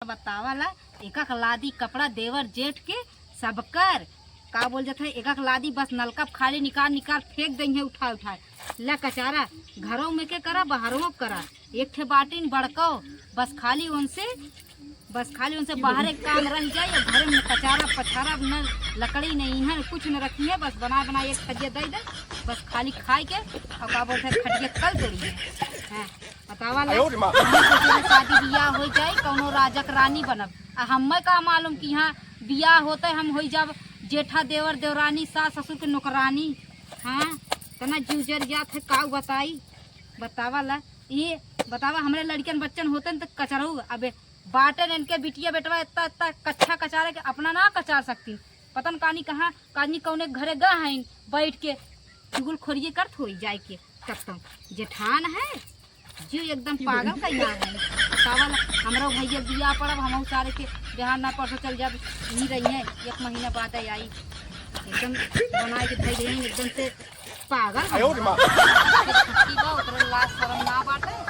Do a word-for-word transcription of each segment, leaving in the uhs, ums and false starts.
बतावा ला, एक एक लादी कपड़ा देवर जेठ के सबकर, का बोल जात है, एक एक लादी बस नलका खाली निकाल निकाल फेंक दइहैं उठा उठा। ला कचारा घरों में के करा, बाहरों करा, एक ठे बाटिन बड़को, बस खाली उनसे, बस खाली उनसे बाहरे काम रह जाए, और घरे में कचारा पछारा न, लकड़ी न ईंधन कुछ न रखिहैं, बस बनाए बनाए एक खजिया दइ दे, बस खाली खाए के, और का बोलत है, खटिया कल तोड़ी है। हाँ, बतावा ला। आयो रे माँ। हमहू सोचे रहे शादी बियाह हो जाए, कौनो राजा के रानी बनब। आ हमें का मालूम कि हाँ, बियाह होते हम होई जाब जेठा देवर देवरानी, सास ससुर के नौकरानी। हाँ, तना जीव जर जात है, का बताई। बतावा ला, ये बतावा, हमरे लड़कन बच्चन होते न तो कचरऊ, अबे बाटे न इनके बिटिया बेटवा इतना इतना कच्चा कचारे के अपना ना कचार सकती। पता न कानी कहाँ, कानी कौने घरे गा हैं बैठ के चुगलखोरिये करत होई जाए के। तब तो जेठान है, जीव एकदम पागल कइला है। बतावा ला, हमरो भैया बियाह पड़ब, हमहू सारे के बिहार ना परसों चल जाब, यहीं रहिहैं, एक महीना बाद आई। एकदम बनाए के धइ गई, एकदम से पागल आयो रे माँ। के छुट्टी बा, ओकरे लाज शरम ना बाटे।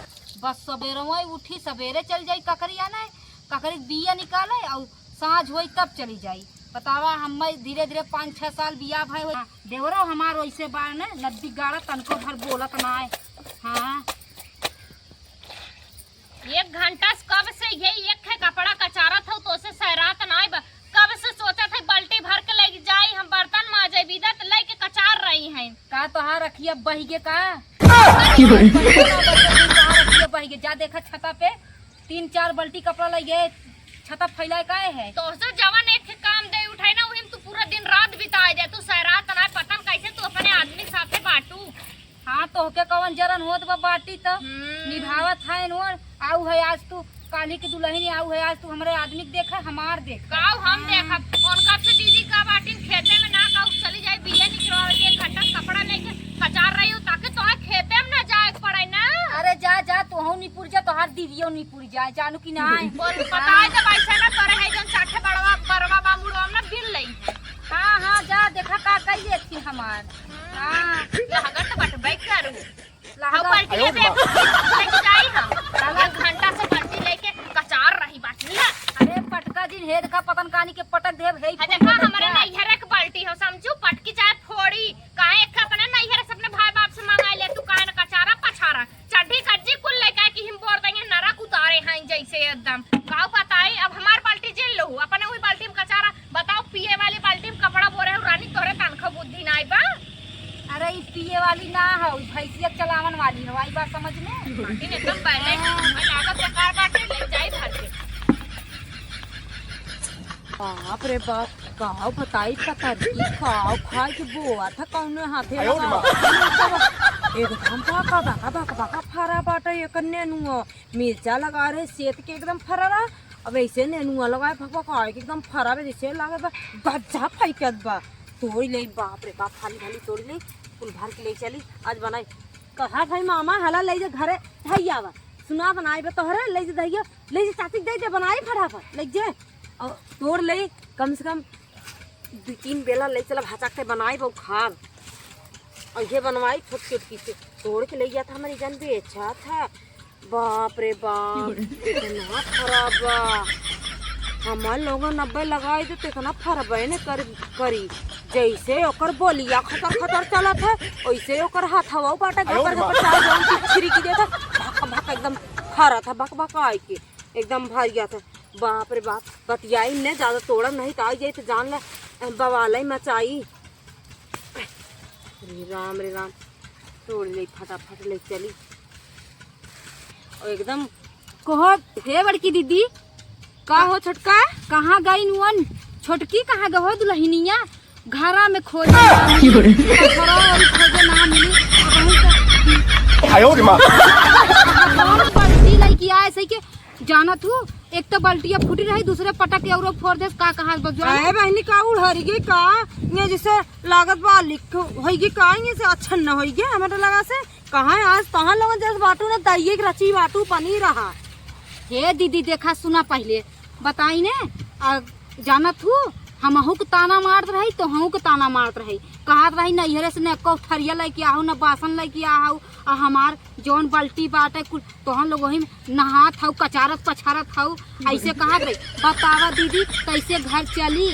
बस सबेरवा उठी, सबेरे चल जाई ककरी आने, ककरी के बिया निकाले, और साँझ होई तब चली जाई। बतावा, हम धीरे धीरे पाँच छह साल बियाह भय हो। देवरो हमार वैसे बार ने, नद्दी गाड़ा तनको भर बोलत ना है। हाँ। एक घंटा से कब से ये एक है कपड़ा कचारत हौ, तो से सैरात नाय बा। कब से सोचत है बाल्टी भर के लेके जाई, हम बर्तन माजे बिदत लेके कचार रही हैं। का तोहार अखिया बहिगे का? की बोल? तोहार अखिया बहिगे, जा देखा छता पे तीन चार बाल्टी कपड़ा लइगे, छता फैलाए काहे है? तो से जवन एक काम दे उठाई ना, वही में तू पूरा दिन रात बिताए दे। तू सैरात नाय, पता न कैसे तू अपने आदमी के साथे बाटू। हाँ, तोहके कवन जरन होत बा बाटी त हम्म। निभावत है नोर। आऊ है आज तू, काली की दुल्हन आऊ है आज तू, हमरे आदमी के देखा, हमार देख। काऊ हम हाँ। देखब, उनका से दीदी का बाटी खेते में ना काऊ चली जाए, बिया निकलवा के एक घंटा कपड़ा लेके कचार रही हूँ, ताकि तोहे खेते में ना जाए के पड़े ना। अरे जा, जा, तोहू निपुर जा, तोहार दीदियो निपुर जाए, जानू कि ना? बोल, बताए जब ऐसा ना करे है, जन चाठे बड़वा, बड़वा बा मुड़वा में बिल लई है। हाँ, हाँ, जा, देखा का कही लेथिन हमार। हाँ। लागत बटबे करू। लागत। हम बाल्टी आयो लेके, माँ। लेके जाई हम। लागत। एक घंटा से बाल्टी लेके कचार रही बाटी ना। अरे पटका जिन हे देखा पतन कानी के पटक देब हे। हाँ, देखा हमरे नैहरे के बाल्टी हो, समझू, पटकी चाहे फोड़ी, काहे एक अपने नैहरे से अपने भाई बाप से मंगाई ले, तू काहे न कचारा पछारा। चड्ढी कज्जी कुल लेके आए कि हम बोर देंगे, नरक उतारे हैं जैसे एकदम। काऊ बताई, अब हमार बाल्टी जेल लो, अपने वही बाल्टी में कचारा, बताओ, पिए वाली बाल्टी में कपड़ा बोरे हो, रानी, तोहरे तनखा बुद्धि नाई बा। अरे, ई पिए वाली ना हो, ई भैंसिया चलावन वाली हो, आई बात समझ में? बाल्टी एकदम बैलेंस, हाँ। हमें लागत बेकार बाटे, ले जाई घर के। बाप रे बाप, काव बताई पतरकी, काव खाए के बोआ था, कौने हाथे आयो रे माँ। लगावा। एकदम बका, बका, बका, बका फरा बाटे एकर नेनुआ। मिर्चा लगा रहे, सेत के एकदम फरा रहा। अब ऐसे नेनुआ लगाए, भक, भक, आए के एकदम फरा बे, जैसे लागे बा, गज्जा फेंकत बा। तोड़ ले, बाप रे बाप, हाली, हाली तोड़ ले, कुल भर के ले चली, आज बनाई। कहा भाई मामा, हला ले जा घरे, धैया बा। सुना बनाई बा तोहरे, ले जा धैया, ले जा चाची के दे दे, बनाई फटाफट, ले जा। और तोड़ ले, कम से कम दू तीन बेला ले चला, भचा के बनाई, बहु खाब। और ये बनवाई छोट छोट की से, तोड़ के ले गया था, हमारी जान बेचा था। बाप रे बाप, इतना खराब बा। हमार लोगन नब्बे लगाई दे, तो इतना फरबे ने कर, करी। जैसे ओकर बोलिया खतर खतर चलत है, वैसे ओकर हाथवा बाटे आयो घपर रे घपर बाप। चार जौन की छिड़की देत है, भक भक एकदम फरत है, भक भक आए के एकदम भर गया था। बाप रे बाप, बतियाई ने ज्यादा तोड़ा नहीं तो आई जाई तो जान ले, बवाले मचाई। रे राम, रे राम, तोड़ ले फटाफट ले चली। और एकदम कहो, हे बड़की दीदी, का हो छोटका? कहाँ गई नुअन? छोटकी कहाँ गए हो दुल्हनिया? घरा में खोजे ना मिली, पथरा और खोजे ना मिली। अब वहीं तो आयो रे माँ। कौन बाल्टी लेके आए, सही के जानत हूँ, एक तो बाल्टिया फूटी रही, दूसरे पटक के औरो फोड़ देस, का कहा बजुआ? अरे बहनी, का उड़हरी गई का? ये जैसे लागत बा लिख होई गई का, ये से अच्छा न होई गई हमारे लगा से। कहाँ है आज तहाँ लोगन जस बाटू ना, दइये के रची बाटू पनीर रहा। हे दीदी, देखा सुना, पहिले बताई ने, आ, जानत हूँ, हमहू के ताना मारत रही, तोहू के ताना मारत रही, कहत रही, "नैहरे से न एको थरिया लइके आहू, न बासन लइके आहू, आ हमार जौन बाल्टी बाटे कुल तोहन लोग वही में नहात हऊ, कचारत पछारत हऊ।" ऐसे कहत रही। बतावा दीदी, कैसे घर चली?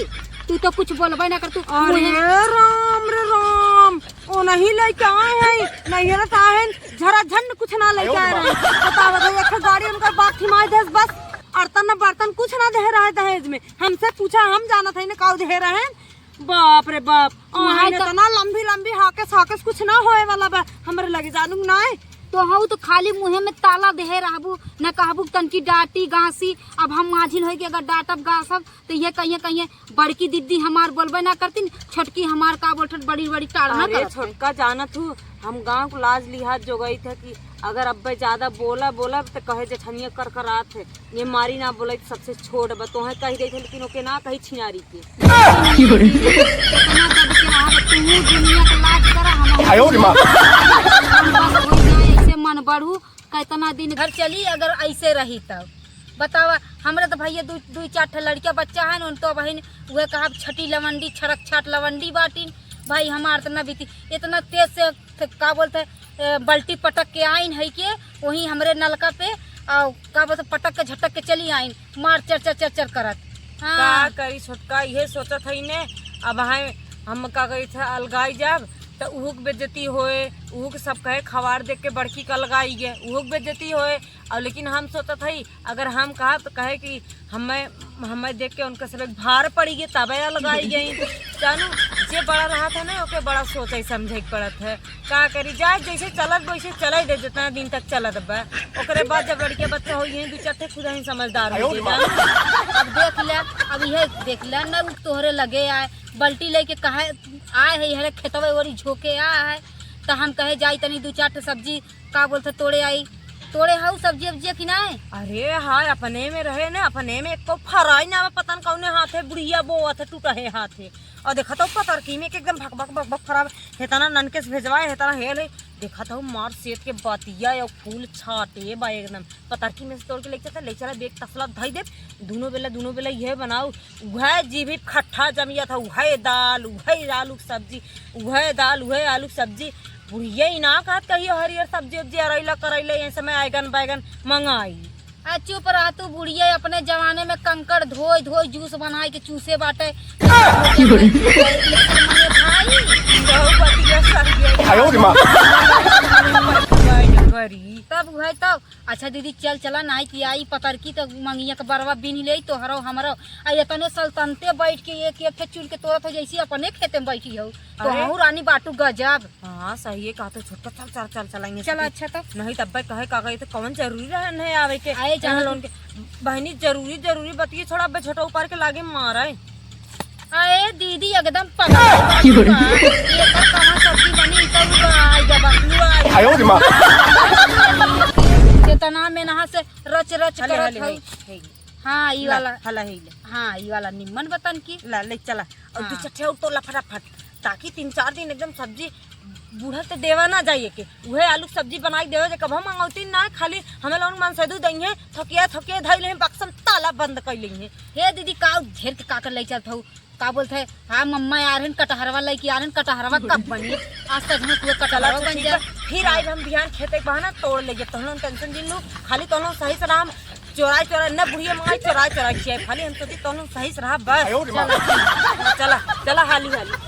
तू तो कुछ बोलबे ना कर, तू अरे मुँहे राम रे राम, ओ नहीं लइके आए हैं, नैहरे से आए हैं, झरा झंड कुछ ना लइके आए रहे। बतावा दीदी, एक गाड़ी उनका बाप थी माई देस बस, अरतन न बर्तन कुछ ना दे रहे दहेज में। हमसे पूछा, हम जानत है ना काऊ दे रहे हैं। बाप रे बाप, वहाँ आइन तो इतना लंबी लंबी हाकेस हाकेस कुछ ना होए वाला बा हमरे लगे जानू ना है। तो हऊ तो खाली मुँहे में ताला देहे रहबू, न कहबू तनकी डांटी गांसी। अब हम माझिन होई के अगर डांटब गांसब तो ये कहिए कहिए बड़की दीदी हमार बोलबे ना करतीन, छोटकी हमार का बोलत बड़ी बड़ी टारना अरे करत है। छोटका जानत हूँ, हम गाँव को लाज लिहाज जोगई थे कि अगर अब्बे ज्यादा बोला बोला तो कहे जेठनिया कर कर आत है। ये मारी ना बोले तो सबसे छोट बा, तोहे कही देत है, लेकिन ओके ना कही छिनारी के। कितना दब के रहा, तू दुनिया के लाज करा, हम आयो रे माँ। बस हो जाए, ऐसे मन बढ़ू, कितना दिन घर चली अगर ऐसे रही तब। बतावा, हमरे तो भैया दू, दू चार ठे लड़का बच्चा है न, उन तो बहिन उहे कहब छटी लवंडी, छड़क छाट लवंडी बाटिन। भाई हमार तो ना बीती, इतना तेज से थे, का बोलते, ए, बल्टी पटक के आइन है के वहीं हमरे नलका पे, आ, का बोलते, पटक के झटक के चली आइन, मार चर चर चर चर करत। हाँ। का करी छोटका, इहे सोचत हई ने। अब हाय हम का कही थे, अलगाई जाब त उहू के बेइज्जती होए, उहू के सब कहे खवार देख के बड़की के अलगाई गे, उहू के बेइज्जती होए। और लेकिन हम सोचत हई अगर हम कहब तो कहे कि हमें, हमें देख के उनका सब एक भार पड़ी गए, तबे अलगाई गई। जानू, जे बड़ा रहत है ना, ओके बड़ा सोचे समझे के पड़त है। का करी, जाए जैसे चलत बा, वैसे चले दे, जितना दिन तक चलत बा। ओकरे बाद जब लड़के बच्चा होई हैं, दू चार ठे खुद ही समझदार हो जाए, जानू। अब देख ले, अब इहे देख ले, न उ तोहरे लगे आए, बल्टी लेके कहे आए है, इहरे खेतवे ओरी झोंके आए है, त हम कहे जाई तनी दू चार ठे सब्जी का बोलते तोड़े आई, तोड़े हऊ सब्जी उब्जी कि नाय? अरे हाय, अपने में रहे ने, अपने में एको फराई ना, पता न कौने हाथे बुढ़िया बोअत है, टूटहे हाथे। और देखा तो पतरकी में के एकदम भक भक भक भक फराब, हेतना ननके से भेजवाए, हेतना हेल है। देखा तो मार सेत के बतिया या फूल छाटे बा एकदम। पतरकी में से तोड़ के लेके चलता, ले चला, बेग तसला धई दे, दुनो बेला, दुनो बेला इहे बनाऊ। उहे जीभी खट्ठा जमिया था, उहे दाल, उहे आलू के सब्जी, उहे दाल, उहे आलू के सब्जी। बुढ़िया ही ना कहत कहियो हरियर सब्जी उब्जी, अरैला करैला, ये समय आयगन बैगन मंगाई। आ चुप रह तू बुढ़िया, अपने जमाने में कंकड़ धोई धोई जूस बनाई के चूसे बाटे। भाई, बहुत बढ़िया सर ये। आयो रे माँ। करी। तब उहे तब अच्छा दीदी, चल चला, नाई कि आई पतरकी तो मंगिया के बरवा बीन ले तोहरो हमरो। आ इतने सल्तनते बैठ के एक एक ठे चुन के तोड़त हो, जैसी अपने खेते में बैठी हो। तो अरे। हूँ रानी बाटू गजब। हाँ, सही है, कहा तो छोटका, चल, चल, चल, चलेंगे चल, सखी। अच्छा तो। नहीं तब भाई कहे का गई तो कौन जरूरी रहे नहीं आवे के? आए जाने चल, उनके बहनी जरूरी, जरूरी बतिए छोड़ा, अबे छोटा ऊपर के लागे मारे। अरे दीदी एकदम पगला की हो रही? ये तो कहाँ सब्जी बनी, तो आई जब आई। आयो रे माँ। कितना मेनहा से रच रच हले, करत हले, हई। हई, हई। हाँ, ई ला, वाला। हला, हई ले। हाँ, ई वाला निम्मन बतन की। ला, ले चला। और हाँ। दू चट्ठे और तोला फटाफट, ताकि तीन चार दिन एकदम सब्जी बूढ़ा तो देवा ना जाइए के। उहे आलू के सब्जी बनाई देवे जे कब हम मंगौती ना, खाली हमें लोग मनसेदू दइहे, थकिया, थकिया धई लेहे, बक्सम ताला बंद कर लेहे। हे दीदी, का ढेर के का कर ले चलत हऊ? का बोलत है, हाँ, मम्मा आ रहन, कटहरवा लेके आ रहन, कटहरवा कब बनी? आज सच में तू कटहरवा चला, बन ठीक जा। बा। फिर हाँ। आइब हम बिहान खेते के बहाना तोड़ ले, तोहन लोग टेंशन जिन लू, खाली तोहन लोग सही से रहा, हम चोराई चोराई, न बुढ़िया मंगाई, चोराई चोराई खियाई, खाली हम सोची तोहन लोग सही से रहा, बस। आयो रे माँ। चला, चला, चला, हाली हाली।